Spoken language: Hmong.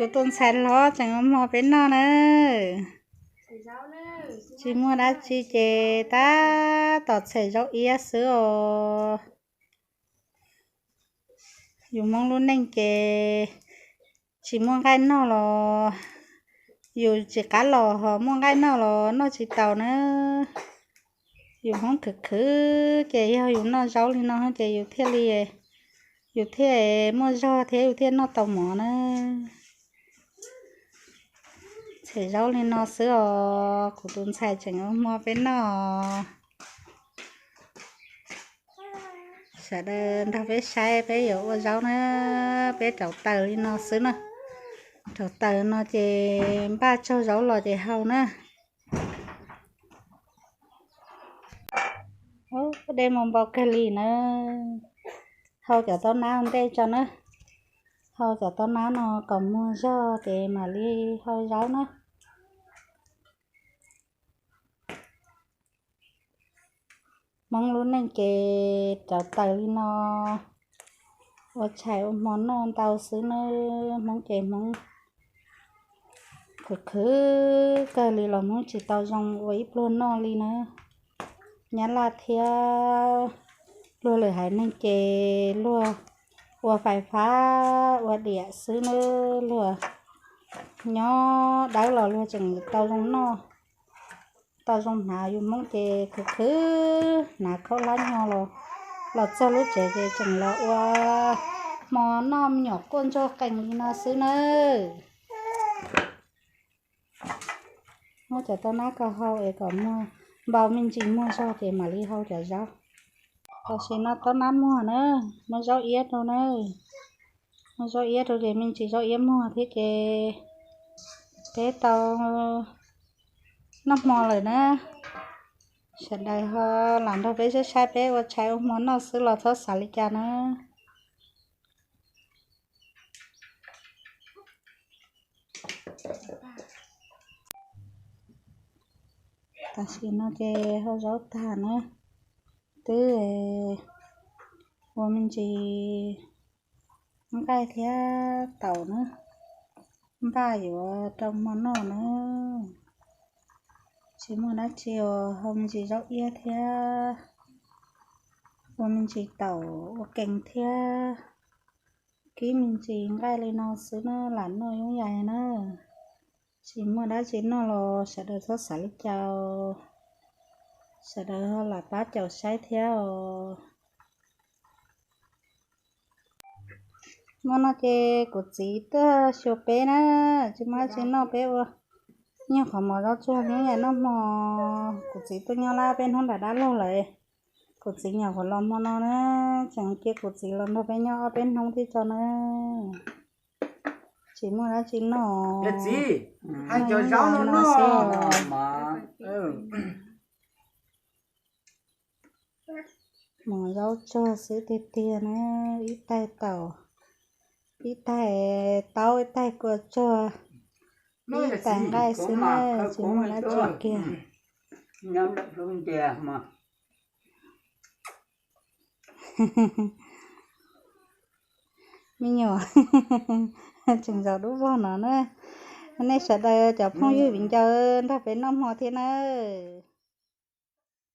Kuv tus ntxhais hlob tseem ua hmo peb noj na. Tsis muaj dab tsi ces tab tom tshem zaub iab xwb os. Yus Hmoob lub neej ces tsis muaj nqaij noj los, yus tsis qab los ho muaj nqaij noj los noj tsis taus na. Yus Hmoob khwv khwv ces yog yus noj zaub li no ces yus thiaj li, yus thiaj muaj zog thiab yus thiaj noj tau mov na. Tshem zaub li no xwb os, kuv tus ntxhais tseem ua hmo peb noj. Sawv daws nrog peb saib peb yuav ua zaub na, peb rauv taws li no xwb na. Rauv taws no ces npaj tsau zaub los ces hau na. Dej muag npau kawg li na. Hau cov taub nab ua ntej tso na. Hau cov taub nab no kom muag zog ces mam li hau zaub na. Hmoob lub neej ces rauv taws li no, ua tshais ua hmo noj ntau xwb na. Hmoob ces Hmoob khwv khwv kawg li los Hmoob tsis tau zoo ua ib pluag noj li na. Nyab laj thiab luag lwm haiv neeg ces luag ua fais fab ua diam xwb na, luag nyob dawb los luag tseem tau zoo noj, tau zoo hnav. Yus Hmoob ces khwv khwv hnav khaub hlab nyo los, los txog lub tsev ces tseem los ua hmo noj me nyuam quaj ntsuag qees li no xwb nawb. Muab cov taub nab ko hau es kom muag npau me ntsis muag zog ces mam li hau cov zaub. Tam sim no taub nab muag na, muab zaub iab rau na. Muab zaub iab rau ces me ntsis zaub iab muag thiab ces peb tau noj hmo lawm na. Sawv daws ho lam nrog peb saib saib peb ua tshais ua hmo noj xwb los txhob xav li cas na. Tam sim no ces hau zaub tag na, twb ua me ntsis nqaij thiab taum na, npaj yuav rau hmo noj na. Tsis muaj dab tsi os, hau me ntsis zaub iab thiab ua me ntsis taum ua kees thiab kib me ntsis nqaij li no xwb na, lam noj yooj yim na. Tsis muaj dab tsi noj los sawv daws txhob xav li cas, sawv daws lam pab caum saib thiab os. Hmo no ces kuv txiv tuaj xyuas peb na, tsis muaj dab tsi noj peb ua nyuag qhov mov zaub tsuag yooj yim noj hmo. Kuv txiv tuaj nyob lab peb hnub nram dab laug lawm, kuv txiv nyuam qhuav los hmo no na, tseem cia kuv txiv los nrog peb nyob ob peb hnub thiab tso na. Tsis muaj dab tsi noj, hais cov zaub no xwb. Mov zaub tsuag xwb tiag tiag na, ib tais taum, ib tais taub, ib tais kua tsuag, ib tais nqaij xwb na, tsis muaj dab tsi kiag. Me nyuam, tseem zaum dub vog no na. Nej sawv daws cov phooj ywg viv ncaus nrog peb noj hmo thiab nawb.